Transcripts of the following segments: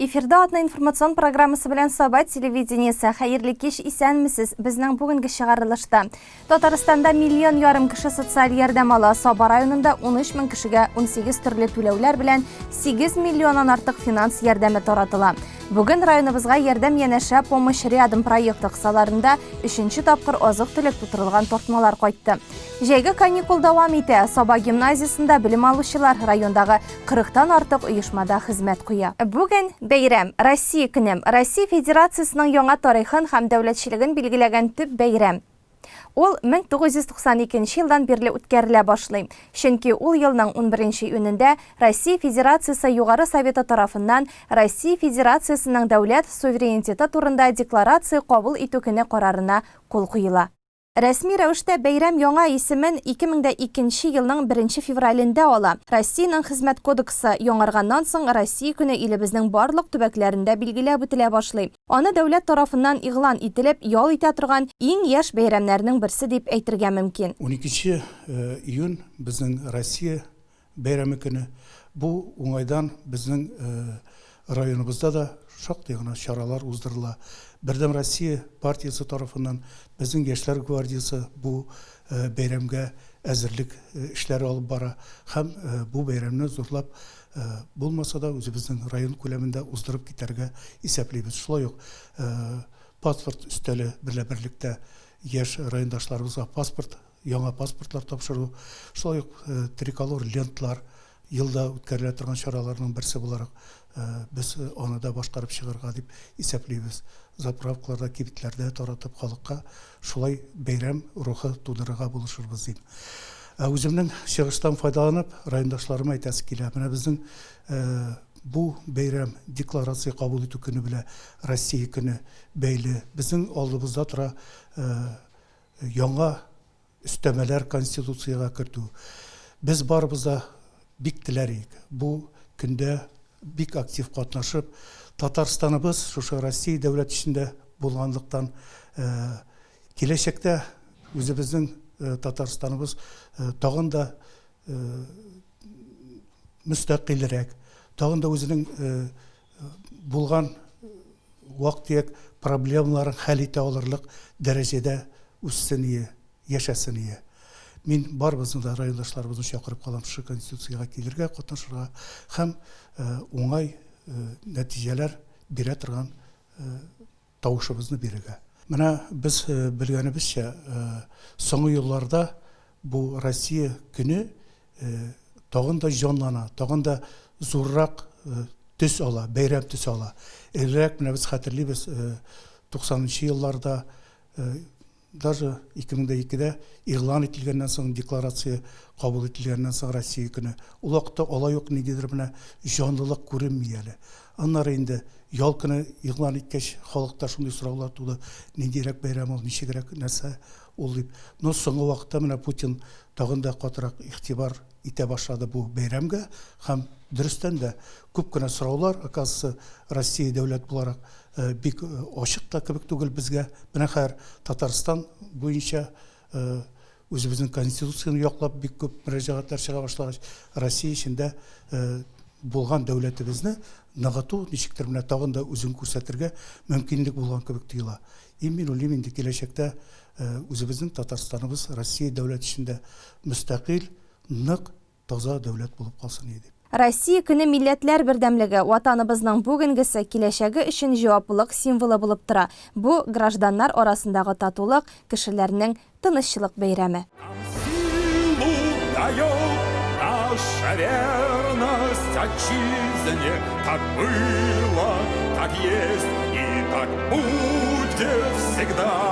Эфирда атна информацион программасы белән Саба телевидениесе. Хәерле кич, исәнмесез. Безнең бүгенге чыгарылышта Татарстанда миллион ярым кеше социаль ярдәм ала. Саба районында 13 мең кешегә 18 төрле түләүләр белән 8 миллионнан артык финанс ярдәме таратыла. Бүген районыбызга ярдәм янәшә Помощь рядом проекты кысаларында өченче тапкыр азык-төлек тутырылган тартмалар кайтты. Җәйге каникул дәвам итә. Саба гимназиясендә белем алучылар райондагы 40-тан артык оешмада хезмәт куя. Бүген бәйрәм, Россия көне. Россия Федерациясенең яңа тарихын һәм дәүләтчелеген билгеләгән төп бәйрәм. Ул 1992 елдан бирле үткәрелә башлый, чөнки ул елның унберенче июнендә Россия Федерациясе Югары Советы тарафыннан Россия Федерациясенең дәүләт суверенитеты турында декларация кабул итү көне карарына кул куела. Рәсми рәвештә бәйрәм яңа исемен 2002 нче елның беренче февралендә ала. Россиянең Хезмәт кодексы яңарганнан соң Россия көне илебезнең барлык төбәкләрендә билгеләп үтелә башлый. Аны дәүләт тарафыннан игълан ителеп, ял итә торган иң яшь бәйрәмнәрнең берсе дип әйтергә мөмкин. Уникенче июнь, безнең Россия бәйрәме көне. Бу уңайдан безнең районыбызда да шактый гына чаралар уздырыла. Бердәм Россия партиясе тарафыннан безнең Яшьләр гвардиясе бу бәйрәмгә әзерлек эшләре алып бара һәм бу бәйрәмне зурлап булмаса да үзебезнең район күләмендә уздырып китәргә исәплибез. Шулай ук паспорт өстәле берлә берлектә яшь райондашларыбызга паспорт яңа паспортлар тапшыру, шулай ук триколор лентлар елда үткәрелә торган чараларның берсе буларак без аны да башкарып чыгарга дип исәплибез. Заправкаларда, кибетләрдә таратып халыкка шулай бәйрәм рухы тудырырга булышырбыз дим. Ә үземнең чыгыштан файдаланып, райондашларыма әйтәсе килә. Менә безнең бу бәйрәм декларация кабул итү көне белән Россия көне бәйле. Безнең алдыбызда тора Яңа өстәмәләр Конституциягә кертү. Без барыбыз да бик теләр идек, бу көндә бик актив катнашып, Татарстаныбыз шушы Россия дәүләт эчендә булганлыктан, киләчәктә үзебезнең Татарстаныбыз тагын да мөстәкыйльрәк, тагын да үзенең булган вак-төяк проблемаларын хәл итә алырлык дәрәҗәдә үссен ие, яшәсен ие. Мин барыбызны да, райондашларыбызны чакырып калам шушы Конституциягә килергә, катнашырга һәм уңай нәтиҗәләр бирә торган тавышыбызны бирергә. Менә без белгәнебезчә, соңгы елларда бу Россия көне тагын да җанлана, тагын да зуррак төс ала, бәйрәм төсе ала. Элегрәк менә без хәтерлибез, 90 нчы елларда Даже 2002-дә игълан ителгәннән соң, декларация кабул ителгәннән соң Россия көне, ул вакытта алай ук ниндидер менә җанлылык күренми әле. Аннары инде ял көне игълан иткәч, халыкта шундый сораулар туды, ниндирәк бәйрәм ул, ничегрәк нәрсә ул дип. Но соңгы вакытта менә Путин тагын да катырак игътибар итә башлады бу бәйрәмгә һәм дөрестән дә күп кенә сораулар, оказывается, Россия дәүләт буларак бик ачык та кебек түгел безгә. Менә хәзер Татарстан буенча үзебезнең Конституцияне яклап бик күп мөрәҗәгатьләр чыга башлагач, Россия эчендә булган дәүләтебезне ныгыту ничектер менә тагын да үзен күрсәтергә мөмкинлек булган кебек тоела. И мин уйлыйм инде киләчәктә үзебезнең Татарстаныбыз Россия дәүләт эчендә мөстәкыйль, нык, таза дәүләт булып калсын иде дип. Россия көне милләтләр бердәмлеге, Ватаныбызның бүгенгесе, киләчәге өчен җаваплылык символы булып тора. Бу, гражданнар арасындагы татулык, кешеләрнең тынычлык бәйрәме. Нам силу дает наша верность отчизне. Так было, так есть и так будет всегда.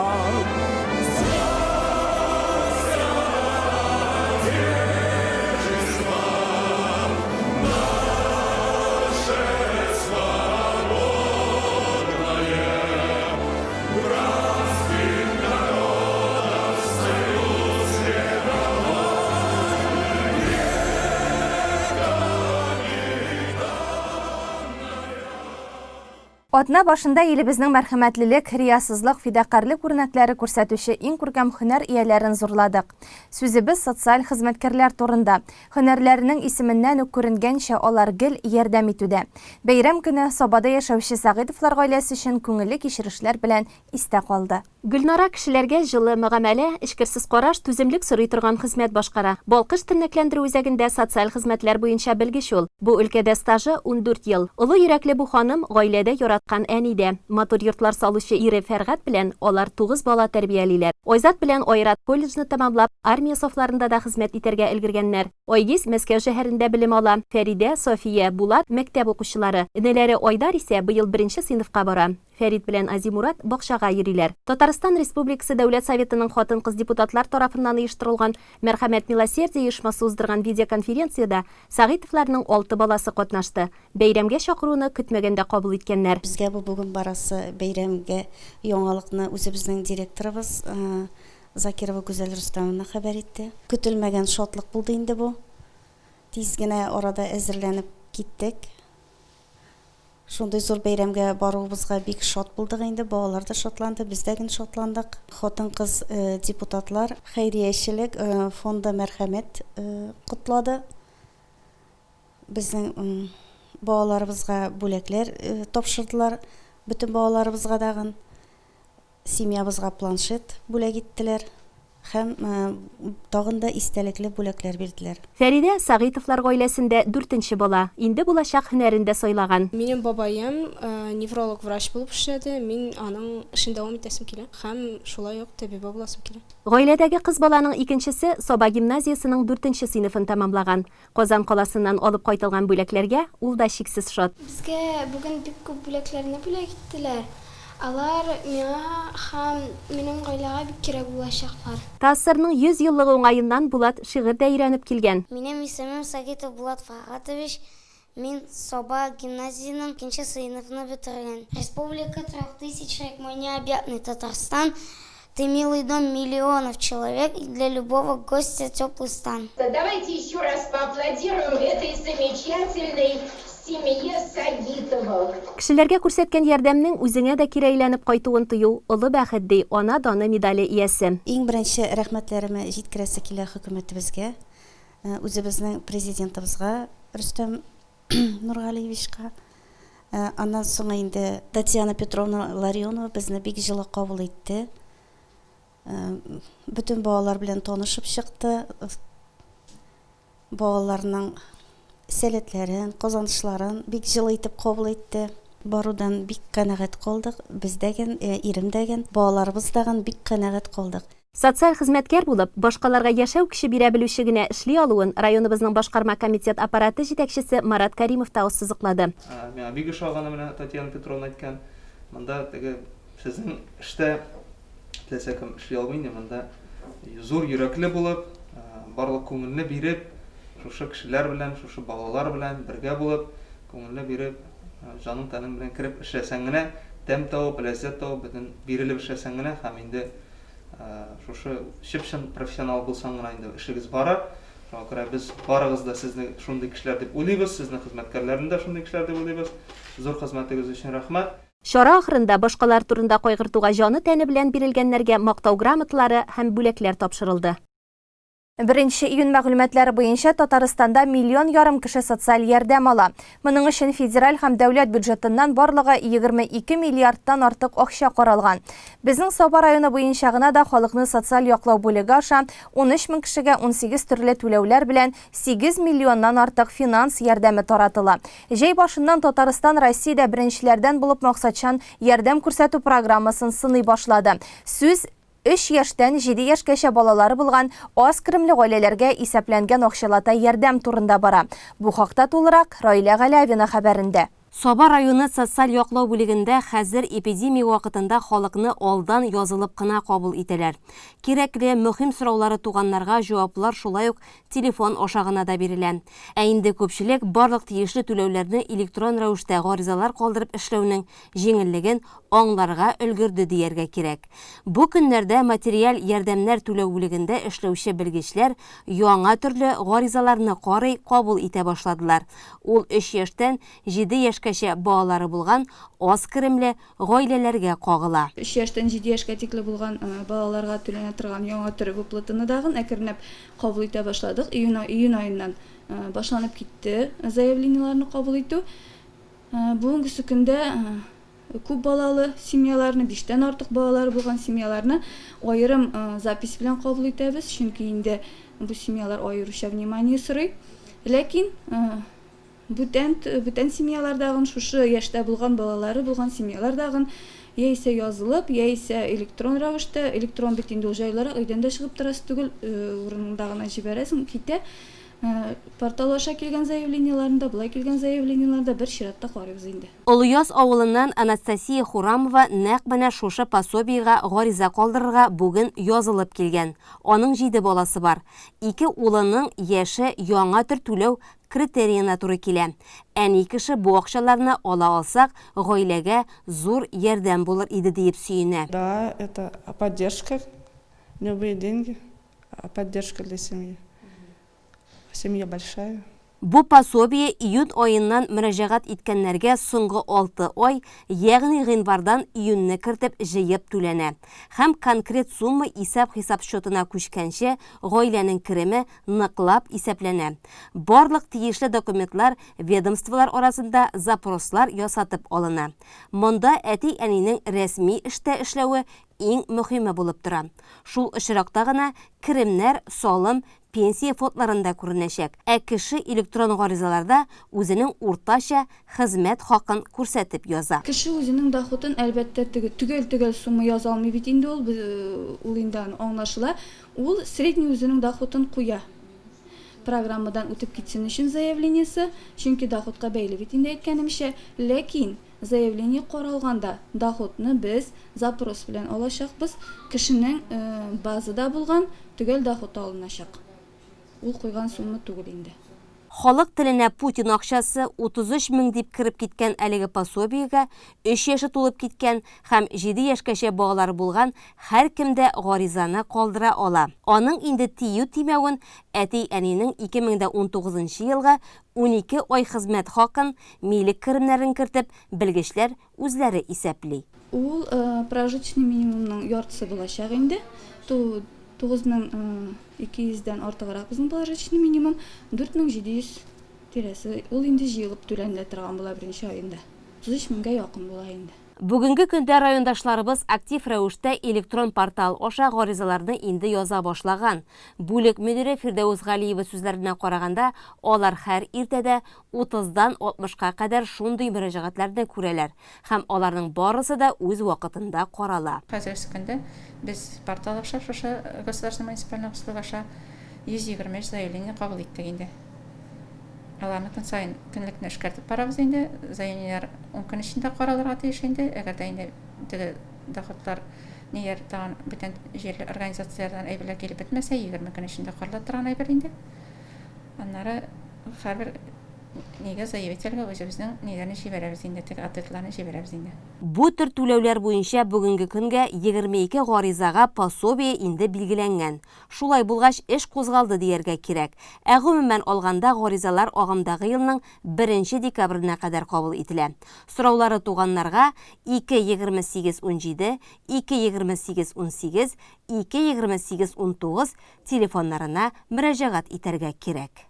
Атна башында илебезнең мәрхәмәтлелек, риясызлык, фидакарьлек үрнәкләре күрсәтүче иң күркәм һөнәр ияләрен зурладык. Сүзебез социаль хезмәткәрләр турында. Һөнәрләренең исеменнән үк күренгәнчә, алар гел ярдәм итүдә. Бәйрәм көне Сабада яшәүче Сәгыйтовлар гаиләсе өчен күңелле кичерешләр белән истә калды. Гөлнара кешеләргә җылы мөгамәлә, эчкерсез караш, түземлек сорый торган хезмәт башкара. Балкыш тернәкләндерү үзәгендә социаль хезмәтләр буенча белгеч ул. Бу өлкәдә стажы, 14 ел. Олы йөрәкле бу ханым, гаиләдә яраткан әни дә. Матур йортлар салучы ире Фәргать белән алар тугыз бала тәрбиялиләр. Айзат белән Айрат колледжны тәмамлап, армия сафларында да хезмәт итәргә өлгергәннәр. Айгиз Мәскәү шәһәрендә белем ала. Фәридә, София, Булат, мәктәп укучылары. Энеләре Айдар исә быел беренче сыйныфка бара. Фәрит белән Азимурат бакчага йөриләр. Татарстан Республикасы Дәүләт Советының хатын-кыз депутатлар тарафыннан оештырылган Мәрхәмәт Милосердие оешмасы уздырган видеоконференциядә Сәгыйтовларның алты баласы катнашты. Бәйрәмгә чакыруны көтмәгәндә кабул иткәннәр. Безгә бу бүген барасы бәйрәмгә яңалыкны үзебезнең директорыбыз Закирова Гүзәл Рөстәмовна хәбәр итте. Көтелмәгән шатлык булды инде бу. Тиз генә арада әзерләнеп киттек. Шундый зур бәйрәмгә баруыбызга бик шат булдык инде, балалар да шатланды, без дә гел шатландык. Хатын-кыз депутатлар, хәйриячелек фонды Мәрхәмәт котлады. Безнең балаларыбызга бүләкләр тапшырдылар, бөтен балаларыбызга тагын. Семьябызга планшет бүләк иттеләр һәм тагын да истәлекле бүләкләр бирделәр. Фәридә, Сәгыйтовлар гаиләсендә дүртенче бала. Инде булачак һөнәрен дә сайлаган. Минем бабаем невролог врач булып эшләде, мин аның эшен дәвам итәсем килә һәм шулай ук табиба буласым килә. Гаиләдәге кыз баланың икенчесе Саба гимназиясенең дүртенче сыйныфын тәмамлаган. Казан каласыннан алып кайтылган бүләкләргә ул да чиксез шат. Безгә бүген бик күп бүләкләрне бүләк иттеләр. Алар миңа һәм минем гаиләгә бик кирәк булачаклар. ТАССРның 100 еллыгы уңаеннан Булат шигырь дә өйрәнеп килгән. Минем исемем Сагитов Булат Фәргатович, мин Саба гимназиянең икенче сыйныфны бетергән. Республика трех тысяч рек, мой необъятный Татарстан, Ты милый дом миллионов человек и для любого гостя теплый стан. Давайте еще раз поаплодируем этой замечательной семье Сагитовых. Кешеләргә күрсәткән ярдәмнең үзеңә дә кире әйләнеп кайтуын тою, олы бәхет, ди Ана даны медале иясе. Иң беренче рәхмәтләремә җиткерәсе килә хөкүмәтебезгә, үзебезнең Президентыбызга Рөстәм Нургалиевичка. Аннан соң инде Татьяна Петровна Ларионова безне бик җылы кабул итте. Бөтен балалар белән танышып чыкты. Балаларның сәләтләрен, казанышларын бик җылы итеп кабул итте. Барудан бик канәгать калдык. Без дәген, ирем дәген, балаларыбыз дагын бик канәгать калдык. Социаль хезмәткәр булып, башкаларга яшәү көче бирә белүче генә эшли алуын районыбызның башкарма комитет аппараты җитәкчесе Марат Кәримов та ассызыклады. Миңа бик ошаганы менә Татьяна Петровна әйткән, монда теге сезнең эштә теләсә кем эшли алмый инде, монда зур йөрәкле булып, барлык күңелне биреп, шушы кешеләр белән, шушы балалар белән бергә булып, күңелне биреп, җаның-тәнең белән кереп эшләсәң генә, тәм табып, ләззәт табып, бөтен бирелеп эшләсәң генә һәм инде Шушы чып-чын профессионал булсаң гына инде эшегез бара. Шуңа күрә без барыгыз да сезне шундый кешеләр дип уйлыйбыз, сезнең хезмәткәрләрне дә шундый кешеләр дип уйлыйбыз. Зур хезмәтегез өчен рәхмәт. Чара ахырында башкалар турында кайгыртуга җаны-тәне белән бирелгәннәргә Мактау грамоталары һәм бүләкләр тапшырылды. Беренче июнь мәгълүматлары буенча Татарстанда миллион ярым кеше социаль ярдәм ала. Моның өчен федераль һәм дәүләт бюджетыннан барлыгы 22 миллиардтан артык акча каралган. Безнең Саба районы буенча гына да халыкны социаль яклау бүлеге аша 13 мең кешегә 18 төрле түләүләр белән 8 миллионнан артык финанс ярдәме таратыла. Җәй башыннан Татарстан Россиядә беренчеләрдән булып максатчан ярдәм күрсәтү программасын сыный башлады. Сүз Өч яшьтән җиде яшькәчә балалары булган аз керемле гаиләләргә исәпләнгән акчалата ярдәм турында бара. Бу хакта тулырак Раилә Галәвина хәбәрендә. Саба районы социаль яклау бүлегендә хәзер эпидемия вакытында халыкны алдан язылып кына кабул итәләр. Кирәкле, мөһим сораулары туганнарга җаваплар шулай ук телефон аша гына да бирелә. Ә инде күпчелек барлык тиешле түләүләрне электрон рәвештә гаризалар калдырып эшләүнең җиңеллеген аңларга өлгерде дияргә кирәк. Бу көннәрдә материаль ярдәмнәр түләү бүлегендә эшләүче белгечләр яңа төрле гаризаларны карый, кабул итә башладылар. Ул өч яшьтән җиде яшькәчә балалары булган аз керемле гаиләләргә кагыла. Өч яшьтән җиде яшькә тикле булган балаларга түләнә торган яңа төр выплатаны дагын әкренләп кабул итә башладык. Июнь июнь аеннан башланып китте заявлениеләрне кабул итү. Бүгенгесе көндә күп балалы семьяларны, биштән артык балалары булган семьяларны аерым запись белән кабул итәбез, чөнки инде бу семьялар аеруча внимание сорый. Ләкин бүтән бүтән семьялардагын, шушы яшьтә булган балалары булган семьялардагын яисә язылып, яисә электрон рәвештә, электрон бит инде ул җайлырак, өйдән дә чыгып торасы түгел, урыныңда гына җибәрәсең, китә. Портал аша килгән заявлениеләрне дә, болай килгән заявлениеләрне дә бер чиратта карыйбыз инде. Олыяз авылыннан Анастасия Хурамова нәкъ менә шушы пособиегә гариза калдырырга бүген язылып килгән. Аның җиде баласы бар. Ике улының яше яңа төр түләү критериена туры килә. Әни кеше бу акчаларны ала алсак, гаиләгә зур ярдәм булыр иде диеп сөенә. Да, это поддержка, любые деньги. Поддержка для семьи. Семья большая. Бу пособие июнь аеннан мөрәҗәгать иткәннәргә соңгы алты ай, ягъни гыйнвардан июньне кертеп җыеп түләнә. Һәм конкрет сумма исәп-хисап счетына күчкәнче гаиләнең кереме ныклап исәпләнә. Барлык тиешле документлар ведомстволар арасында запрослар ясатып алына. Монда әти-әнинең рәсми эштә эшләве иң мөхиме булып тора. Шул очракта гына керемнәр салым, пенсия фондларында күренәчәк, ә кеше электрон гаризаларда үзенең уртача хезмәт хакын күрсәтеп яза. Кеше үзенең доходын, әлбәттә, теге төгәл-төгәл сумма яза алмый бит инде ул, ул инде аны аңлашыла. Ул средний үзенең доходын куя. Программадан үтеп китсен өчен заявлениесе, чөнки доходка бәйле бит инде әйткәнемчә. Ләкин Заявление каралганда, доходны без запрос белән алачакбыз, кешенең базада булган төгәл доходы алыначак. Ул куйган сумма түгел инде. Халык теленә Путин акчасы, 33 мең дип кереп киткән әлеге пособиегә өч яше тулып киткән һәм җиде яшькәчә балалары булган һәркем дә гаризаны калдыра ала. Аның инде тию-тимәвен әти-әнинең 2019 нчы елгы 12 ай хезмәт хакын, милек керемнәрен кертеп, белгечләр үзләре исәпли. Ул прожиточный минимумның яртысы булачак инде. 9200 дән артыграк безнең прожиточный минимум, 4700 тирәсе. Ул инде җыелып түләнелә торган була беренче аенда. 33 меңгә якын була инде. Бүгенге көндә райондашларыбыз актив рәвештә электрон портал аша гаризаларны инде яза башлаган. Бүлек мөдире Фирдәвес Галиева сүзләренә караганда, алар һәр иртәдә утыздан алтмышка кадәр шундый мөрәҗәгатьләрне күрәләр һәм аларның барысы да үз вакытында карала. Хәзерге көндә без портал аша шушы государственный муниципальный услуга аша 123 заявление кабул иттек инде. Аларны көн саен көнлекне эшкәртеп барабыз инде. Заявлениеләр ун көн эчендә каралырга тиеш инде. Әгәр дә инде теге доходлар ниләр тагын бүтән җирле организацияләрдән әйберләр килеп бетмәсә, 20 көн эчендә карала торган әйбер инде. Аннары һәрбер нигә заявительгә үзебезнең ниләрне җибәрәбез инде, теге ответларны җибәрәбез инде. Бу төр түләүләр буенча бүгенге көнгә 22 гаризага пособие инде билгеләнгән. Шулай булгач, эш кузгалды дияргә кирәк. Ә гомумән алганда, гаризалар агымдагы елның беренче декабренә кадәр кабул ителә. Сораулары туганнарга 2 28 17, 2 28 18, 2 28 19 телефоннарына мөрәҗәгать итәргә кирәк.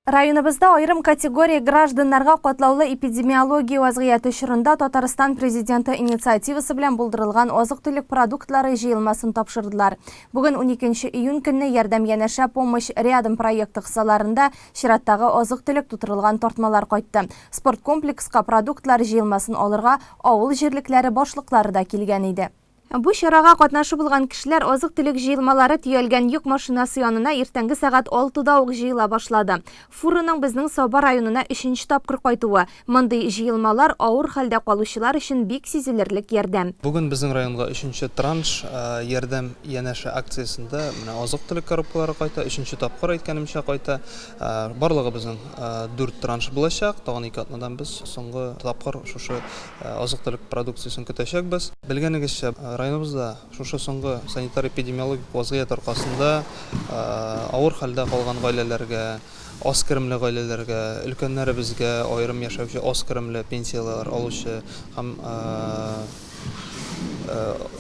Районыбызда аерым категория гражданнарга катлаулы эпидемиология вазгыяте чорында Татарстан Президенты инициативасы белән булдырылган азык-төлек продуктлары җыелмасын тапшырдылар. Бүген 12 июнь көнне Ярдәм янәшә Помощь рядом проекты кысаларында чираттагы азык-төлек тутырылган тартмалар кайтты. Спорткомплекска продуктлар җыелмасын алырга авыл җирлекләре башлыклары да килгән иде. Бу чарага катнашы булган кешеләр азык-төлек җыелмалары төялгән йөк машинасы янына иртәнге сәгать алтыда ук җыела башлады. Фураның безнең Саба районына өченче тапкыр кайтуы. Мондый җыелмалар авыр хәлдә калучылар өчен бик сизелерлек ярдәм. Бүген безнең районга өченче транш Ярдәм янәшә акциясендә менә азык-төлек коробкалары кайта, өченче тапкыр, әйткәнемчә, кайта. Барлыгы безнең дүрт транш булачак. Тагын ике атнадан без соңгы тапкыр шушы Азык-төлек продукциясен көтәчәкбез. Белгәнегезчә, районыбызда шушы соңгы санитар-эпидемиологик вазгыять аркасында авыр хәлдә калган гаиләләргә, аз керемле гаиләләргә, өлкәннәребезгә, аерым яшәүче аз керемле пенсияләр алучы һәм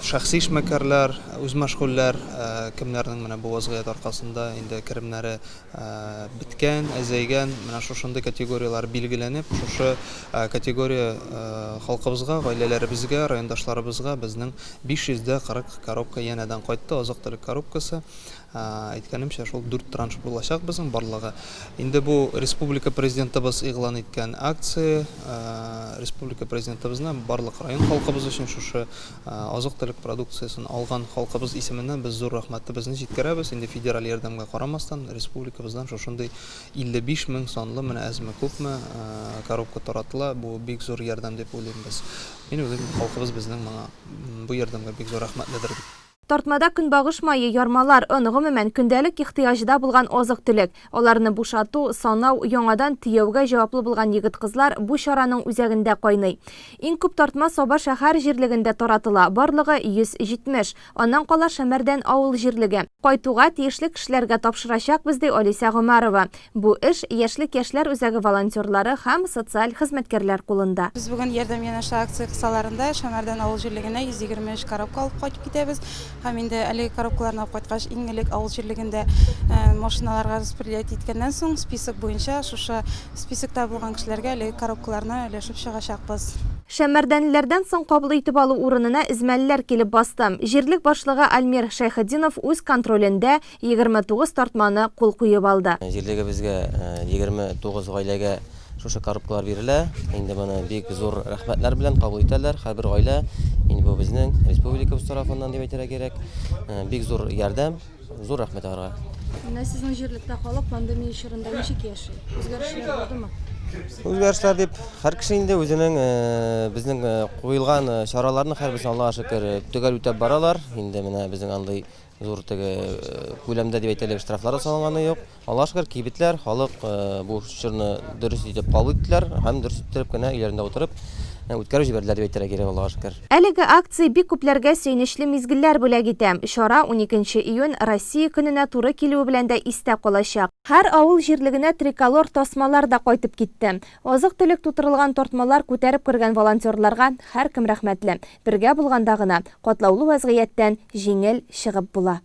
шәхси эшмәкәрләр, үзмәшгульләр, кемнәрнең менә бу вазгыять аркасында инде керемнәре беткән, әзәйгән, менә шушындый категорияләр билгеләнеп, шушы категория халкыбызга, гаиләләребезгә, райондашларыбызга безнең 540 коробка янәдән кайтты, азык-төлек коробкасы. Әйткәнемчә, шул дүрт транш булачак безнең барлыгы. Инде бу республика Президентыбыз игълан иткән акция, республика Президентыбызны барлык район халкыбыз өчен шушы Азык-төлек продукциясен алган халкыбыз исеменнән без зур рәхмәтебезне җиткерәбез. Инде федераль ярдәмгә карамастан, республикабыздан шушындый 55 мең санлы менә әзме-күпме коробка таратыла. Бу бик зур ярдәм дип уйлыйм без. Мин уйлыйм, халкыбыз безнең моңа бу ярдәмгә бик зур рәхмәтледер дип. Тартмада көнбагыш мае, ярмалар, он, гомумән, көндәлек ихтыяҗда булган азык-төлек. Аларны бушату, санау, яңадан төяүгә җаваплы булган егет-кызлар бу чараның үзәгендә кайный. Иң күп тартма Саба шәһәр җирлегендә таратыла, барлыгы 170. Аннан кала Шәмәрдән авыл җирлеге. Кайтуга тиешле кешеләргә тапшырачакбыз, ди Алисә Гомәрова. Бу эш Яшьлек яшьләр үзәге волонтерлары һәм социаль хезмәткәрләр кулында. Без бүген Ярдәм янәшә акция кысаларында Шәмәрдән авыл җирлегенә 123 коробка алып кайтып китәбез. Һәм инде әлеге коробкаларны алып кайткач, иң элек авыл җирлегендә машиналарга распределять иткәннән соң, список буенча шушы списокта булган кешеләргә әлеге коробкаларны өләшеп чыгачакбыз. Шәмәрдәнлеләрдән соң кабул итеп алу урынына эзмәлеләр килеп басты. Җирлек башлыгы Альмир Шәйхетдинов үз контролендә 29 тартманы кул куеп алды. Җирлегебезгә 29 гаиләгә Шушы коробкалар бирелә. Инде моны бик зур рәхмәтләр белән кабул итәләр. Һәрбер гаилә, инде бу безнең республикабыз тарафыннан дип әйтергә кирәк, бик зур ярдәм, зур рәхмәт аларга. Менә сезнең җирлектә халык пандемия чорында ничек яши? Үзгәрешләр булдымы? Үзгәрешләр дип, һәр кеше инде үзенең безнең куелган чараларны һәрберсен Аллага шөкер төгәл үтәп баралар. Инде менә безнең андый Зур теге күләмдә дип әйтерлек штрафлар да салынганы юк. Аллага шөкер, кибетләр, халык бу чорны дөрес итеп кабул иттеләр һәм дөрес иттереп кенә өйләрендә утырып үткәреп җибәрделәр дип әйтергә кирәк, Аллага шөкер. Әлеге акция бик күпләргә сөенечле мизгелләр бүләк итә. Чара уникенче июнь Россия көненә туры килүе белән дә истә калачак. Һәр авыл җирлегенә триколор тасмалар да кайтып китте. Азык-төлек тутырылган тартмалар күтәреп кергән волонтерларга һәркем рәхмәтле. Бергә булганда гына катлаулы вәзгыятьтән җиңел чыгып була.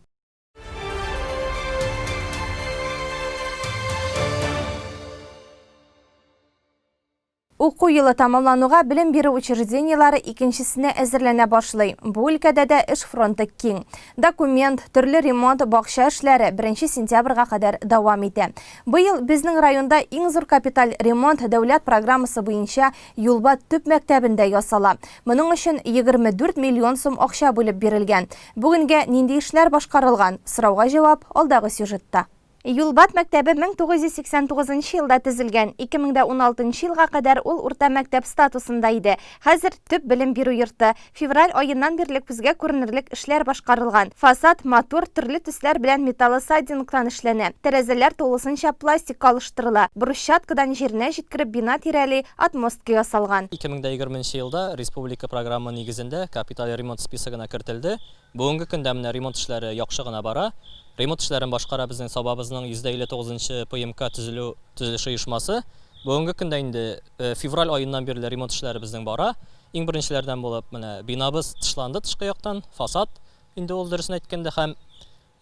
Уку елы тәмамлануга белем бирү учреждениеләре икенчесенә әзерләнә башлый. Бу өлкәдә дә эш фронты киң. Документ, төрле ремонт, бакча эшләре беренче сентябрьгә кадәр дәвам итә. Быел безнең районда иң зур капиталь ремонт дәүләт программасы буенча Юлбат төп мәктәбендә ясала. Моның өчен 24 миллион сум акча бүлеп бирелгән. Бүгенгә нинди эшләр башкарылган? Сорауга җавап алдагы сюжетта. Юлбат мәктәбе 1989 нчы елда төзелгән. 2016 нчы елга кадәр ул урта мәктәп статусында иде. Хәзер төп белем бирү йорты. Февраль аеннан бирле күзгә күренерлек эшләр башкарылган. Фасад матур, төрле төсләр белән металлосайдингтан эшләнә. Тәрәзәләр тулысынча пластикка алыштырыла. Брусчаткадан җиренә җиткереп бина тирәли отмостка ясалган. 2020 нче елда республика программа нигезендә капиталь ремонт списогына кертелде. Бүгенге көндә менә ремонт эшләре яхшы гына бара. Ремонт эшләрен башкара безнең Сабабызның 159 нчы ПМК төзелү төзелеш оешмасы. Бүгенге көндә инде февраль аеннан бирле ремонт эшләре безнең бара. Иң беренчеләрдән булып, менә бинабыз тышланды тышкы яктан, фасад инде ул дөресен әйткәндә һәм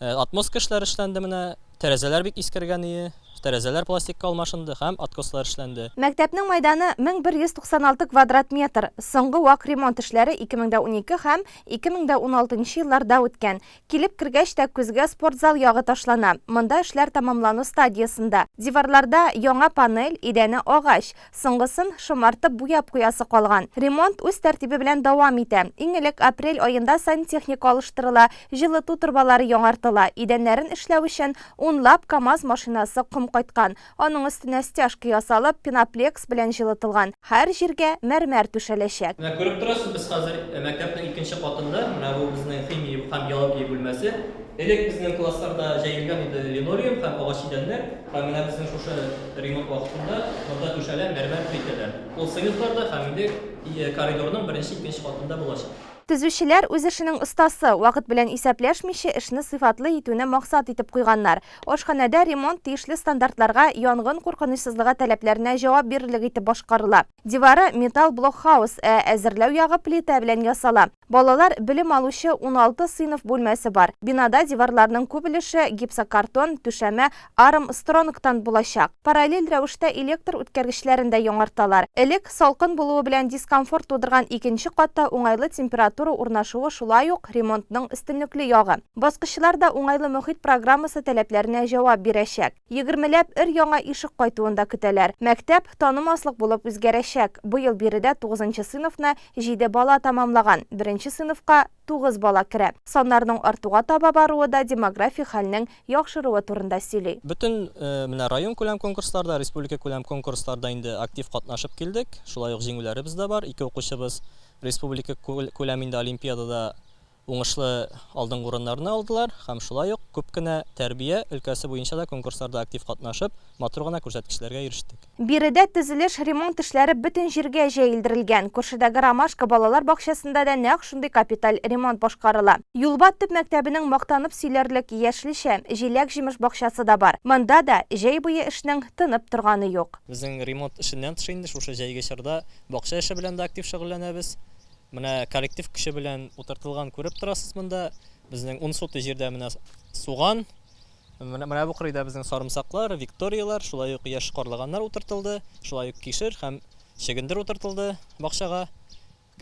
отмостка эшләре эшләнде менә. Тәрәзәләр бик искергән ие, тәрәзәләр пластикка алмашынды һәм откослар эшләнде. Мәктәпнең майданы 1196 квадрат метр. Соңгы вак ремонт эшләре 2012 һәм 2016 елларда үткән. Килеп кергәч тә күзгә спортзал ягы ташлана. Монда эшләр тәмамлану стадиясендә. Диварларда яңа панель, идәне агач. Соңгысын шомартып буяп куясы калган. Ремонт үз тәртибе белән дәвам итә. Иң элек апрель аенда сантехника алыштырыла, җылыту торбалары яңартыла, идәннәрен эшләү өчен унлап КАМАЗ машинасы ком кайткан. Аның өстенә стяжка ясалып, пеноплекс белән җылытылган. Һәр җиргә мәрмәр түшәләчәк. Менә күреп торасыз, без хәзер мәктәпнең икенче катында, менә бу безнең химия һәм биология бүлмәсе. Элек безнең классларда җәелгән иде линолеум һәм агач идәннәр. Һәм менә безнең шушы ремонт вакытында монда түшәлә мәрмәр плитәләр. Ул сыйныфларда һәм инде коридорның беренче, икенче катында булачак. Төзүчеләр үз эшенең остасы, вакыт белән исәпләшмичә эшне сыйфатлы итүне максат итеп куйганнар. Ашханәдә ремонт тиешле стандартларга, янгын куркынычсызлыгы таләпләренә җавап бирерлек итеп башкарыла. Дивары металл блокхаус, ә әзерләү ягы плитә белән ясала. Балалар белем алучы 16 сыйныф бүлмәсе бар. Бинада диварларның күп өлеше гипсокартон, түшәмә армстронгтан булачак. Параллель рәвештә электр үткәргечләрен дә яңарталар. Элек салкын булуы белән дискомфорт тудырган икенче катта уңайлы температура урнашуы шулай ук ремонтның өстенлекле ягы. Баскычлар да уңайлы мохит программасы таләпләренә җавап бирәчәк. Егермеләп өр-яңа ишек кайтуын да көтәләр. Мәктәп танымаслык булып үзгәрәчәк. Быел биредә тугызынчы сыйныфны җиде бала тәмамлаган, беренче сыйныфка тугыз бала керә. Саннарның артуга таба баруы да демографик хәлнең яхшыруы турында сөйли. Бөтен менә районкүләм конкурсларда, республикакүләм конкурсларда инде актив катнашып килдек. Шулай ук җиңүләребез дә бар. Ике укучыбыз республикакүләм инде олимпиадада Уңышлы алдынгы урыннарны алдылар һәм шулай ук күп кенә тәрбия өлкәсе буенча да конкурсларда актив катнашып, матур гына күрсәткечләргә ирештек. Биредә төзелеш, ремонт эшләре бөтен җиргә җәелдерелгән. Күршедәге Ромашка балалар бакчасында да нәкъ шундый капиталь ремонт башкарыла. Юлбат төп мәктәбенең мактанып сөйләрлек яшелчә, җиләк-җимеш бакчасы да бар. Монда да җәй буе эшнең тынып торганы юк. Безнең ремонт эшеннән тыш инде шушы җәйге чорда бакча эше белән дә актив шөгыльләнәбез. Менә коллектив көче белән утыртылган күреп торасыз монда. Безнең ун сотый җирдә менә суган, менә, менә бу кырыйда безнең сарымсаклар, викторияләр, шулай ук яшь карлыганнар утыртылды, шулай ук кишер һәм чөгендер утыртылды бакчага.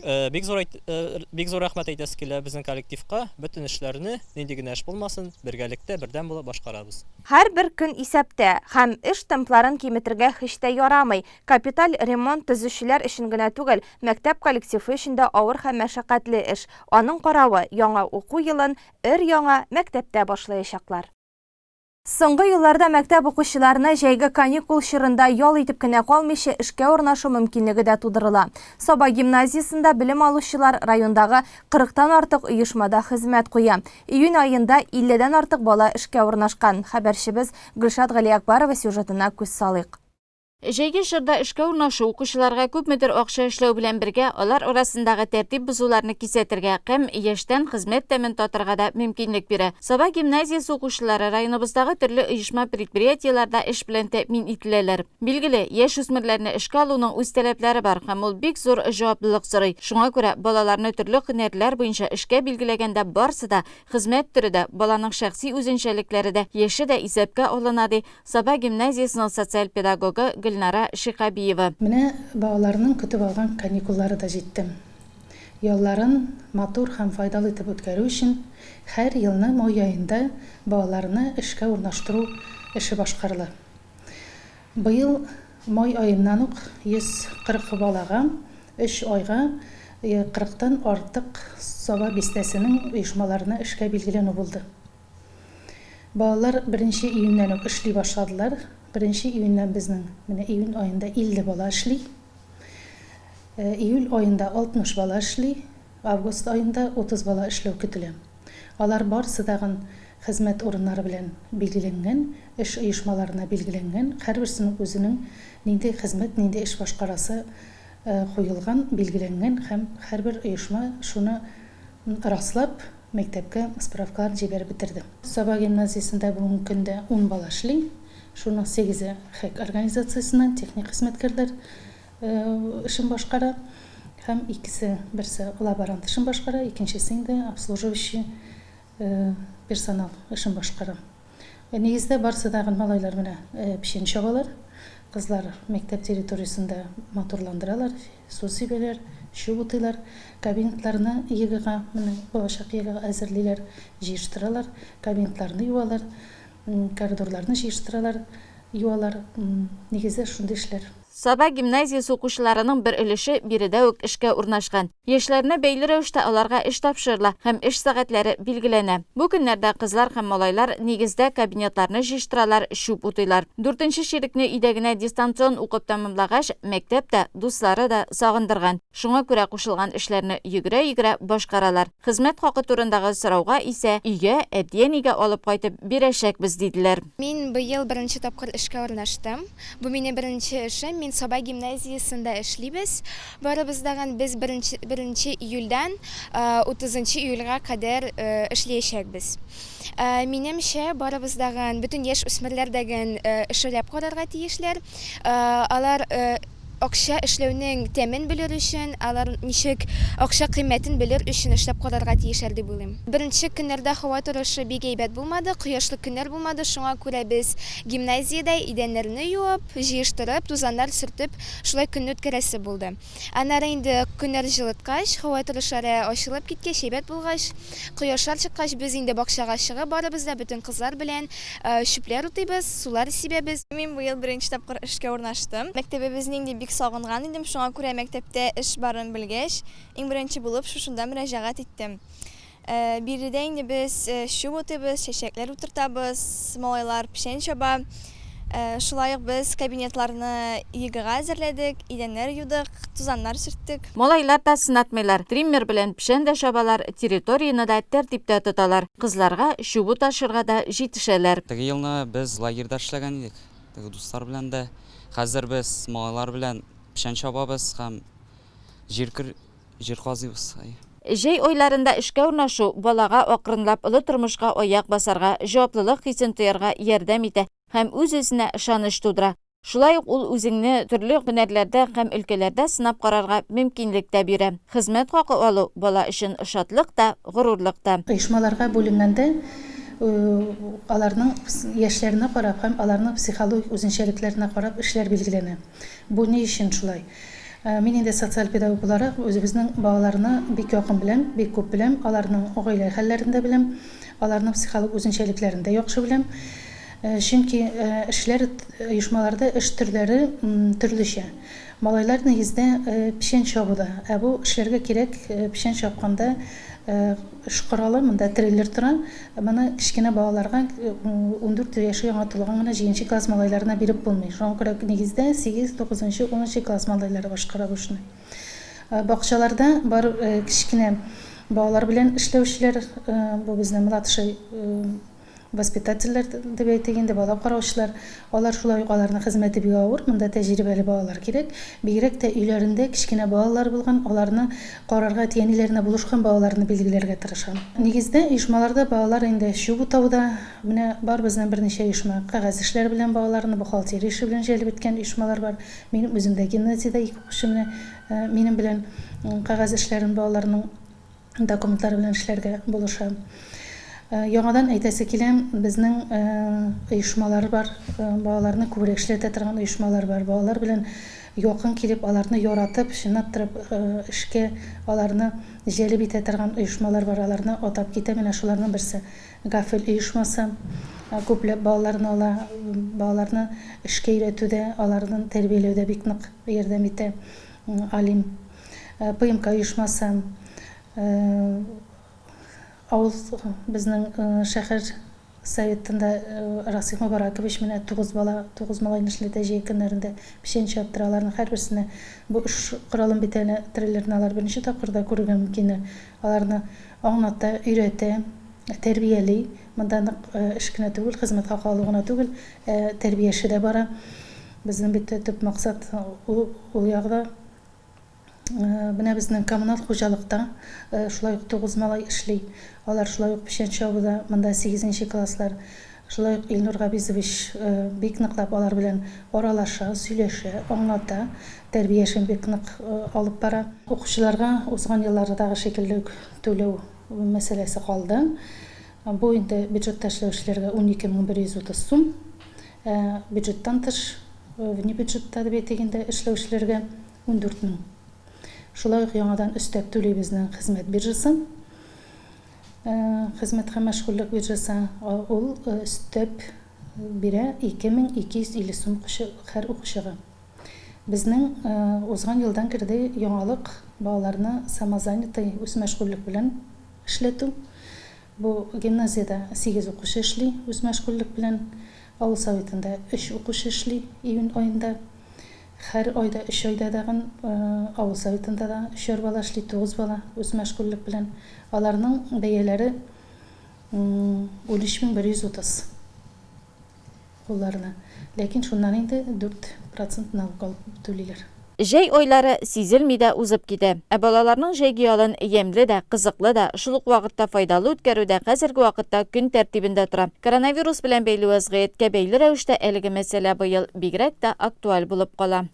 Э, бик зур э, бик зур рәхмәт әйтәсе килә безнең коллективка. Бөтен эшләрне, нинди генә эш булмасын, бергәлектә, бердәм булып башкарабыз. Һәрбер көн исәптә һәм эш темпларын киметергә һич тә ярамый. Капиталь ремонт төзүчеләр өчен генә түгел, мәктәп коллективы өчен дә авыр һәм мәшәкатьле эш. Аның каравы, яңа уку елын өр-яңа мәктәптә башлаячаклар. Соңгы елларда мәктәп укучыларына җәйге каникул чорында ял итеп кенә калмыйча эшкә урнашу мөмкинлеге дә тудырыла. Саба гимназиясендә белем алучылар райондагы кырыктан артык оешмада хезмәт куя. Июнь аенда илледән артык бала эшкә урнашкан. Хәбәрчебез Гөлшат Галиәкбарова сюжетына күз салыйк. Җәйге чорда эшкә урнашу укучыларга күпмедер акча эшләү белән бергә, алар арасындагы тәртип бозуларны кисәтергә кәм яшьтән хезмәт тәмен татырга да мөмкинлек бирә. Саба гимназиясе укучылары районыбыздагы төрле оешма-предприятиеләрдә эш белән тәэмин ителәләр. Билгеле, яшүсмерләрне эшкә алуның үз таләпләре бар һәм ул бик зур җаваплылык сорый. Шуңа күрә балаларны төрле һөнәрләр буенча эшкә билгеләгәндә барсы да, хезмәт төре дә, баланың шәхси үзенчәлекләре дә, яше дә исәпкә алына, ди Саба гимназиясенең социаль педагогы Гөлнара Шиһабиева. Менә балаларның көтеп алган каникуллары да җитте. Ялларын матур һәм файдалы итеп үткәрү өчен һәр елны май аенда балаларны эшкә урнаштыру эше башкарыла. Быел май аеннан ук 140 балага өч айга кырыктан артык Саба бистәсенең оешмаларына эшкә билгеләнү булды. Балалар беренче июньнән үк эшли башладылар. Беренче июньнән безнең менә июнь аенда 50 бала эшли. Июль аенда 60 бала эшли, август аенда 30 бала эшләү көтелә. Алар барысы тагын хезмәт урыннары белән билгеләнгән, эш оешмаларына билгеләнгән, һәрберсенең үзенең нинди хезмәт, нинди эш башкарасы куелган, билгеләнгән һәм һәрбер оешма шуны раслап, мәктәпкә справкаларын җибәреп бетерде. Саба гимназиясендә бүгенге көндә ун бала эшли. Шуның сигезе ХЭК организациясеннән, техник хезмәткәрләр эшен башкара. Һәм икесе, берсе лаборант эшен башкара, икенчесе инде обслуживающий персонал эшен башкара. Нигездә барысы тагын малайлар менә печән чабалар, кызлар мәктәп территориясендә матурландыралар, су сибәләр, чүп утыйлар, кабинетларны ЕГЭга, менә булачак ЕГЭга әзерлиләр, җыештыралар, кабинетларны юалар, коридорларны җыештыралар, юалар, нигездә шундый эшләр. Саба гимназиясе укучыларының бер өлеше биредә үк эшкә урнашкан. Яшьләренә бәйле рәвештә аларга эш тапшырыла һәм эш сәгатьләре билгеләнә. Бу көннәрдә кызлар һәм малайлар нигездә кабинетларны җыештыралар, чүп утыйлар. Дүртенче чирекне өйдә генә дистанцион укып тәмамлагач, мәктәп тә, дуслары да сагындырган. Шуңа күрә кушылган эшләрне йөгерә-йөгерә башкаралар. Хезмәт хакы турындагы сорауга исә, өйгә, әти-әнигә алып кайтып бирәчәкбез, диделәр. Мин быел беренче тапкыр эшкә урнаштым. Бу минем беренче эшем. Мин Саба гимназиясендә эшлибез. Барыбыз дагын без беренче, беренче июльдән утызынчы июльгә кадәр эшлиячәкбез. Минемчә, барыбыз дагын, бөтен яшь үсмерләр дәген эшләп карарга тиешләр. Алар акча эшләүнең тәмен белер өчен, алар ничек акча кыйммәтен белер өчен эшләп карарга тиешләр дип уйлыйм. Беренче көннәрдә һава торышы бик әйбәт булмады, кояшлы көннәр булмады, шуңа күрә без гимназиядә идәннәрне юып, җыештырып, тузаннар сөртеп, шулай көнне үткәрәсе булды. Аннары инде көннәр җылыткач, һава торышлары ачылып киткәч, әйбәт булгач, кояшлар чыккач, без инде бакчага чыгып, барыбыз да бөтен кызлар белән чүпләр утыйбыз, сулар сибәбез. Мин быел беренче тапкыр эшкә урнаштым. Мәктәбебезне инде бик сагынган идем, шуңа күрә мәктәптә эш барын белгәч, иң беренче булып шушында мөрәҗәгать иттем. Биредә инде без чүп утыйбыз, чәчәкләр утыртабыз, малайлар печән чаба. Шулай ук без кабинетларны ЕГЭга әзерләдек, идәннәр юдык, тузаннар сөрттек. Малайлар да сынатмыйлар, триммер белән печән дә чабалар, территорияне дә тәртиптә тоталар, кызларга чүп уташырга да җитешәләр. Теге елны без лагерьда эшләгән идек, теге дуслар белән дә. Хәзер без малайлар белән печән чабабыз һәм җир көр Җир казыйбыз, әйе. Җәй айларында эшкә урнашу балага акрынлап олы тормышка аяк басарга, җаваплылык хисен тоярга ярдәм итә һәм үз-үзенә ышаныч тудыра. Шулай ук ул үзеңне төрле һөнәрләрдә һәм өлкәләрдә сынап карарга мөмкинлек тә бирә. Хезмәт хакы алу бала өчен шатлык та, горурлык та. Оешмаларга бүленгәндә аларның яшьләренә карап һәм аларның психологик үзенчәлекләренә карап эшләр билгеләнә. Бу ни өчен шулай? Мин инде социаль педагог буларак үзебезнең балаларны бик якын беләм, бик күп беләм, аларның гаилә хәлләрен дә беләм, аларның психологик үзенчәлекләрен дә яхшы беләм. Чөнки эшләр, оешмаларда эш төрләре төрлечә. Малайлар нигездә печән чабуда, ә бу эшләргә кирәк печән чапканда Эш коралы, монда трейлер тора. Моны кечкенә балаларга, 14 яше яңа тулган гына җиденче класс малайларына биреп булмый. Шуңа күрә нигездә сигез, тугызынчы, унынчы класс малайлары башкара бу эшне. Бакчаларда бар кечкенә балалар белән эшләүчеләр, бу безнең младший Воспитательләр дип әйтик инде, бала караучылар, алар шулай ук аларның хезмәте бик авыр, монда тәҗрибәле балалар кирәк. Бигрәк тә өйләрендә кечкенә балалар булган, аларны карарга әти-әниләренә булышкан балаларны билгеләргә тырышам. Нигездә оешмаларда балалар инде чүп утауда, менә бар безнең берничә оешма, кәгазь эшләре белән балаларны, бухгалтерия эше белән җәлеп иткән оешмалар бар. Минем үзем дә гимназиядә ике укучы менә минем белән кәгазь эшләрен балаларның документлар белән эшләргә булыша. Яңадан әйтәсе килә, безнең оешмалар бар, балаларны күбрәк эшләтә торган оешмалар бар. Балалар белән якын килеп, аларны яратып, чынлап торып эшкә аларны җәлеп итә торган оешмалар бар. Аларны атап китәм, менә шуларның берсе Гафель оешмасы. Күпләп балаларны ала, балаларны эшкә өйрәтүдә, аларны тәрбияләүдә бик нык ярдәм итә Алим. ПМК оешмасы, авыл безнең шәһәр советында Расих Мөбарәкович менә тугыз бала, тугыз малайны эшләтә җәй көннәрендә печән чаптыра. Аларның һәрберсенә бу эш коралын бит әле трейлерны алар беренче тапкыр да күрергә мөмкиннәр. Аларны аңлата, өйрәтә, тәрбияли. Монда нык эш кенә түгел, хезмәт хакы алу гына түгел, ә тәрбия эше дә бара. Безнең бит төп максат ул ягы да. Менә безнең коммуналь хуҗалыкта шулай ук тугыз малай эшли. Алар шулай ук печән чабуда, монда сигезенче класслар. Шулай ук Илнур Габизович бик ныклап алар белән аралаша, сөйләшә, аңлата, тәрбия эшен бик нык алып бара. Укучыларга узган еллардагы шикелле үк түләү мәсьәләсе калды. Бу инде бюджетта эшләүчеләргә 12130 сум, ә бюджеттан тыш, вне бюджетта дип әйтик инде, эшләүчеләргә 14 мең. Шулай ук яңадан өстәп түли безнең хезмәт биржасы, хезмәт һәм мәшгульлек биржасы, ул өстәп бирә 2250 сум һәр укучыга. Безнең узган елдан керде яңалык, балаларны самозанятый, үзмәшгульлек белән эшләтү. Бу гимназиядә сигез укучы эшли үзмәшгульлек белән. Авыл советында өч укучы эшли июнь аенда. Һәр айда, өч айда тагын авыл советында да өчәр бала эшли, тугыз бала үзмәшгульлек белән. Аларның бәяләре 13130. Кулларына. Ләкин шуннан инде 4 процент налог алып түлиләр. Җәй айлары сизелми дә узып китә. Ә балаларның җәйге ялын ямьле дә, кызыклы да, шул ук вакытта файдалы үткәрү дә хәзерге вакытта көн тәртибендә тора. Коронавирус белән бәйле вәзгыятькә бәйле рәвештә әлеге мәсьәлә быел бигрәк тә актуаль булып кала.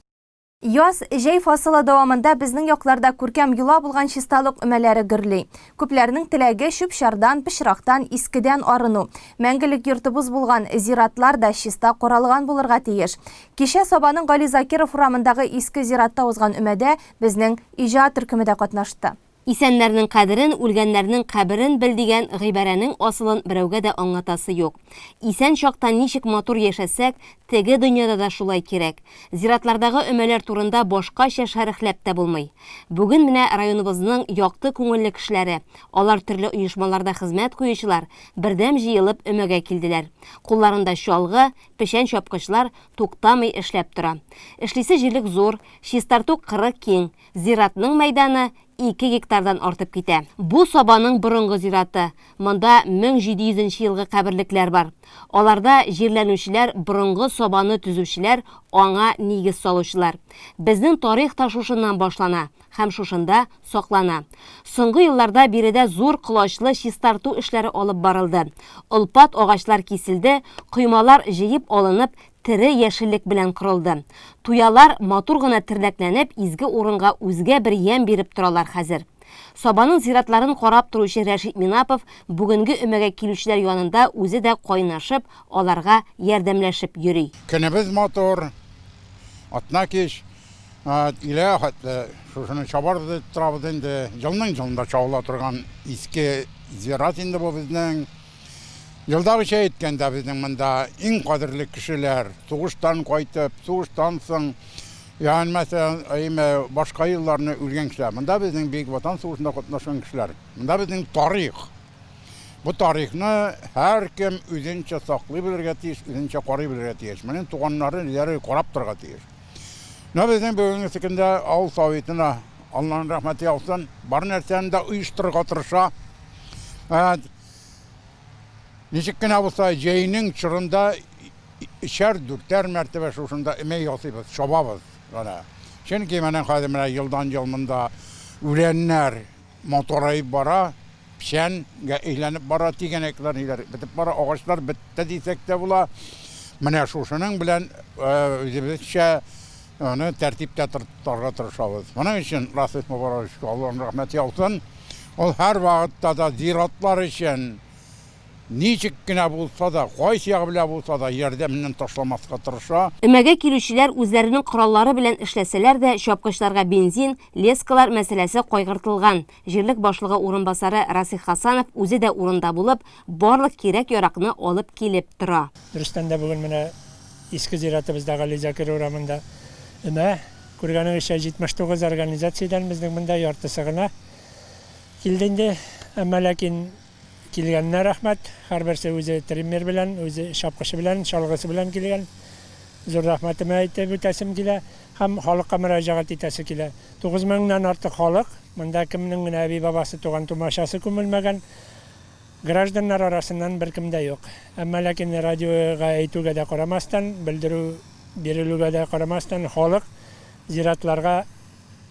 Яз, җәй фасылы дәвамында безнең якларда күркәм йола булган чисталык өмәләре гөрли. Күпләрнең теләге, чүп-чардан, пычрактан, искедән арыну. Мәңгелек йортыбыз булган зиратлар да чиста каралган булырга тиеш. Кичә Сабаның Гали Закиров урамындагы иске зиратта узган өмәдә безнең иҗат төркеме дә катнашты. Исәннәрнең кадерен, үлгәннәрнең каберен бел дигән гыйбарәнең асылын берәүгә дә аңлатасы юк. Исән чакта ничек матур яшәсәк, теге дөньяда да шулай кирәк. Зиратлардагы өмәләр турында башкача шәрехләп тә булмый. Бүген менә районыбызның якты күңелле кешеләре, алар төрле оешмаларда хезмәт куючылар, бердәм җыелып өмәгә килделәр. Кулларында чалгы, печән чапкычлар туктамый эшләп тора. Эшлисе җирлек зур, чистарту кыры киң. Зиратның мәйданы ике гектардан артып китә. Бу Сабаның борынгы зираты. Монда 1700 нче елгы каберлекләр бар. Аларда җирләнүчеләр борынгы Сабаны төзүчеләр, аңа нигез салучылар. Безнең тарих та шушыннан башлана һәм шушында саклана. Соңгы елларда биредә зур колачлы чистарту эшләре алып барылды. Олпат агачлар киселде, коймалар җыеп алынып, тере яшеллек белән корылды. Туялар матур гына тернәкләнеп, изге урынга үзгә бер ямь биреп торалар хәзер. Сабаның зиратларын карап торучы Рәшит Минапов бүгенге өмәгә килүчеләр янында үзе дә кайнашып, аларга ярдәмләшеп йөри. Көнебез матур, атна кич, өйләгә хәтле шушыны чабарбыз дип торабыз инде. Елның-елында чабыла торган иске зират инде бу безнең. Елдагыча әйткәндә, безнең монда иң кадерле кешеләр, сугыштан кайтып, сугыштан соң, ягъни мәсәлән, әйме, башка елларны үлгән кешеләр. Монда безнең Бөек Ватан сугышында катнашкан кешеләр. Монда безнең тарих. Бу тарихны һәркем үзенчә саклый белергә тиеш, үзенчә карый белергә тиеш. Моның туганнары, ниләре карап торырга тиеш. Менә безнең бүгенге көндә авыл советына Алланың рәхмәте яусын, бар нәрсәне дә оештырырга тырыша. Ничек кенә булса, җәйнең чорында өчәр, дүртәр мәртәбә шушында өмә ясыйбыз, чабабыз гына. Чөнки менә хәзер менә елдан-ел монда үләннәр матураеп бара, печәнгә әйләнеп бара, тигәнәкләр ниләр бетеп бара, агачлар бетте дисәк тә була. Менә шушының белән үзебезчә аны тәртиптә тотарга тырышабыз. Моның өчен Расих Мубараковичка Алланың рәхмәте яусын. Ул һәрвакытта да зиратлар өчен ничек кенә булса да, кайсы ягы белән булса да ярдәменнән ташламаска тырыша. Өмәгә килүчеләр үзләренең кораллары белән эшләсәләр дә, чапкычларга бензин, лескалар мәсьәләсе кайгыртылган. Җирлек башлыгы урынбасары Расих Хасанов үзе дә урында булып, барлык кирәк-яракны алып килеп тора. Дөрестән дә, бүген менә иске зиратыбызда Гали Закир урамында өмә. Күргәнегезчә, 79 организациядән безнең монда яртысы гына. Килде инде, әмма ләкин килгәненә рәхмәт. Һәрберсе үзе триммер белән, үзе чапкычы белән, чалгысы белән килгән. Зур рәхмәтемне әйтеп үтәсем килә һәм халыкка мөрәҗәгать итәсе килә. 9 меңнән артык халык, монда кемнең генә әби-бабасы, туган-тумачасы күмелмәгән, гражданнар арасыннан беркем дә юк. Әмма ләкин радиога әйтүгә дә карамастан, белдерү бирелүгә дә карамастан, халык зиратларга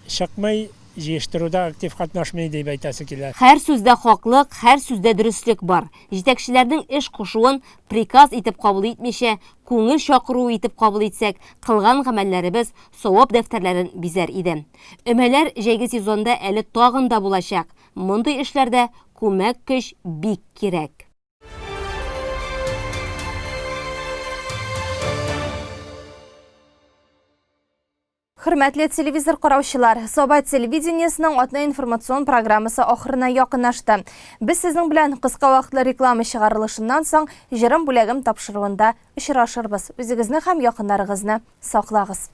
чыкмый, җыештыруда актив катнашмый дип әйтәсе килә. Һәр сүздә хаклык, һәр сүздә дөреслек бар. Җитәкчеләрнең эш кушуын приказ итеп кабул итмичә, күңел чакыруы итеп кабул итсәк, кылган гамәлләребез савап дәфтәрләрен бизәр иде. Өмәләр җәйге сезонда әле тагын да булачак. Мондый эшләрдә күмәк көч бик кирәк. Хөрмәтле телевизор караучылар, Саба телевидениесының атна информацион программасы ахырына якынлашты. Без сезнең белән кыска вакытлы реклама чыгарылышыннан соң Җырым бүләгем тапшыруында очрашырбыз. Үзегезне һәм якыннарыгызны саклагыз.